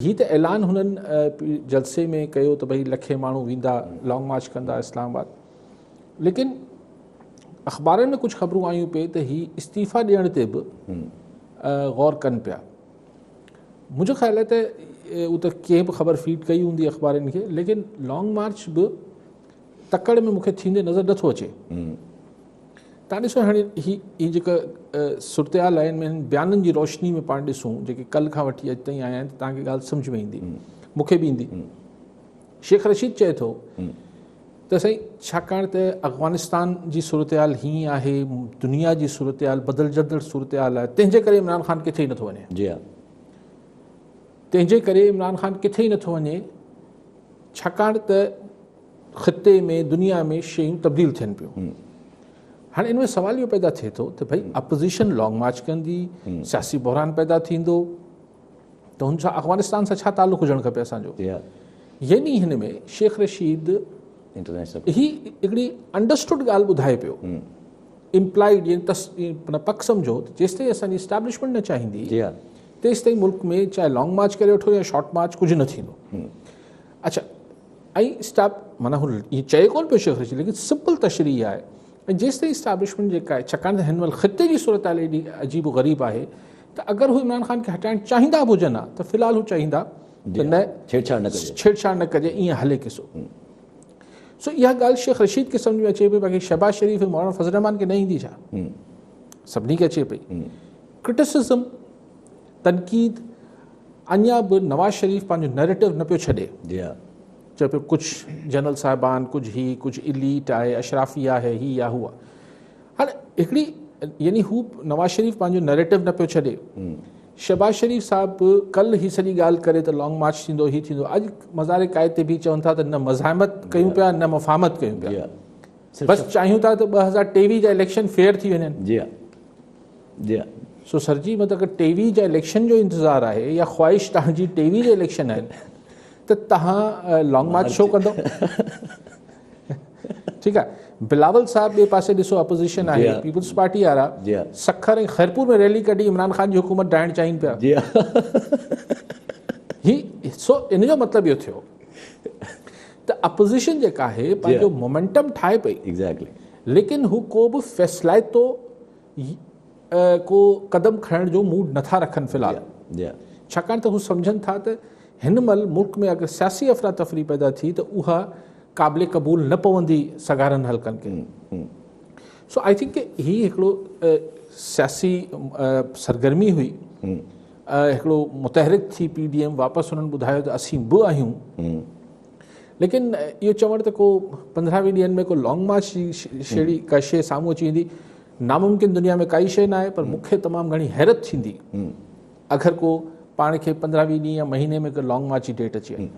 هي ته اعلان هنن جلسي ۾ ڪيو ته ڀئي لکين ماڻهو ويندا لانگ مارچ ڪندا اسلام آباد، ليڪن اخبارن ۾ ڪجهه خبرون آيون پئي ته هي استعيفا ڏيڻ تي به غور ڪن پيا. منهنجو خيال آهي ته هو ته ڪنهن به خبر فيڊ ڪئي هوندي اخبارن کي، ليڪن لانگ مارچ به تڪڙ ۾ مونکي ٿيندي نظر نٿو اچي. تان ڏسو هاڻي هي هي جيڪا صورتحال آهي ان ۾ بيانن جي روشني ۾ پاڻ ڏسون جيڪي ڪل کان وٺي اڄ تائين آيا آهن ته تان کي ڳالهه سمجھ ۾ ايندي، مونکي به ايندي. شيخ رشيد چئي ٿو ته سائين ڇاڪاڻ ته افغانستان جي صورتحال هيئن آهي، دنيا جي صورتحال بدلجندڙ صورتحال آهي، تنهن جي ڪري عمران خان ڪٿي ئي نٿو وڃي. جي ها. تنهن جي ڪري عمران خان ڪٿي ئي نٿو وڃي ڇاڪاڻ ته خطي ۾ دنيا ۾ شيون تبديل ٿين پيون. هاڻي ان ۾ سوال اهو پيدا ٿئي ٿو ته ڀئي اپوزيشن لانگ مارچ ڪندي، سياسي بحران پيدا ٿيندو ته هن سان افغانستان سان ڇا تعلق هجڻ کپي اسان جو؟ يعني هن ۾ شيخ رشيد هي هڪڙي انڊرسٽوڊ ڳالهه ٻڌائي پيو، امپلائيڊ، يعني پڪ سمجهو ته جيستائين اسان جي اسٽيبلشمينٽ نه چاهيندي تيستائين ملڪ ۾ چاهي لانگ مارچ ڪري وٺو يا شارٽ مارچ ڪجهه نه ٿيندو. اڇا ۽ اسٽاپ معنيٰ هو ائين چئي ڪونه پيو شيخ رشيد، ليڪن سمپل تشريح آهي. ۽ جيستائين اسٽيبلشمينٽ جيڪا آهي، ڇاڪاڻ ته هن مهل خطي جي صورتحال ايڏي عجيب و غريب آهي ته اگر هو عمران خان کي هٽائڻ چاهيندا به هجن ها ته في الحال هو چاهيندا ته نه ڇيڙڇاڙ نه ڪجي، ڇيڙڇاڙ نه ڪجي، ائين هلي قصو. سو اها ڳالهه شيخ رشيد کي سمجهه ۾ اچي پئي، باقي شهباز شريف ۽ مولانا فضل الرحمان کي نه ايندي ڇا؟ سڀني کي اچي پئي. ڪرٽسزم، تنقيد، اڃا به نواز شريف پنهنجو نيريٽو نه پيو ڇڏي. جي ها. چئي پيو ڪجهه جنرل صاحبان، ڪجهه هي، ڪجهه اليٽ آهي، اشرافيه آهي، هي يا هو آهي. هاڻي هڪڙي يعني هو نواز شريف پنهنجو نيريٽو نه پيو ڇڏي. شهباز شريف صاحب به ڪل هي سڄي ڳالهه ڪري ته لانگ مارچ ٿيندو، هي ٿيندو، اڄ مزار قائد تي به چون ٿا ته نه مزاحمت ڪيون پيا نه مفاهمت ڪيون پيا، بس چاهيون ٿا ته 2023 جا اليڪشن فيئر ٿي وڃن. جي ها. جي ها. سو سر جي مطلب اگر 23 جا اليڪشن جو انتظار آهي يا خواهش توهان جي 23 جا اليڪشن آهن ته توهان لانگ مارچ ڇو ڪندو؟ ٺيڪ آهي بلاول صاحب ٻئي پاسي ڏسو اپوزيشن آهي پيپلز پارٽي وارا سکر ۽ خيرپور ۾ ريلي ڪڍي عمران خان جي حڪومت ڊاهڻ چاهين پيا. جي ها. هي سو ان جو مطلب اهو ٿيو ته اپوزيشن جيڪا آهي پنهنجو مومينٽم ٺاهي پئي، ايگزيڪٽلي، ليڪن هو ڪو به فيصلائتو ڪو قدم کڻڻ جو موڊ نٿا رکن في الحال، ڇاڪاڻ ته هو سمجهن ٿا ته هن مهل ملڪ ۾ اگر سياسي افراتفري پيدا ٿي ته اها قابل قبول نه پوندي سگهارن حلقن کي. سو I think هي هڪڙو سياسي سرگرمي هئي، هڪڙو متحرڪ ٿي پي ڊي ايم واپس انهن ٻڌايو ته اسين به آهيون، ليڪن اهو چوڻ ته ڪو 15 20 ڏينهن ۾ ڪو لانگ مارچ جي شيڙي ڪا شيء سامهون اچي ويندي، ناممڪن دنيا ۾ ڪائي شيء ناهي، پر مون کي تمام گهڻي حيرت ٿيندي اگر ڪو پاڻ کي 15 20 ڏينهن يا مهيني ۾ ڪو لانگ مارچ جي ڊيٽ اچي وڃي.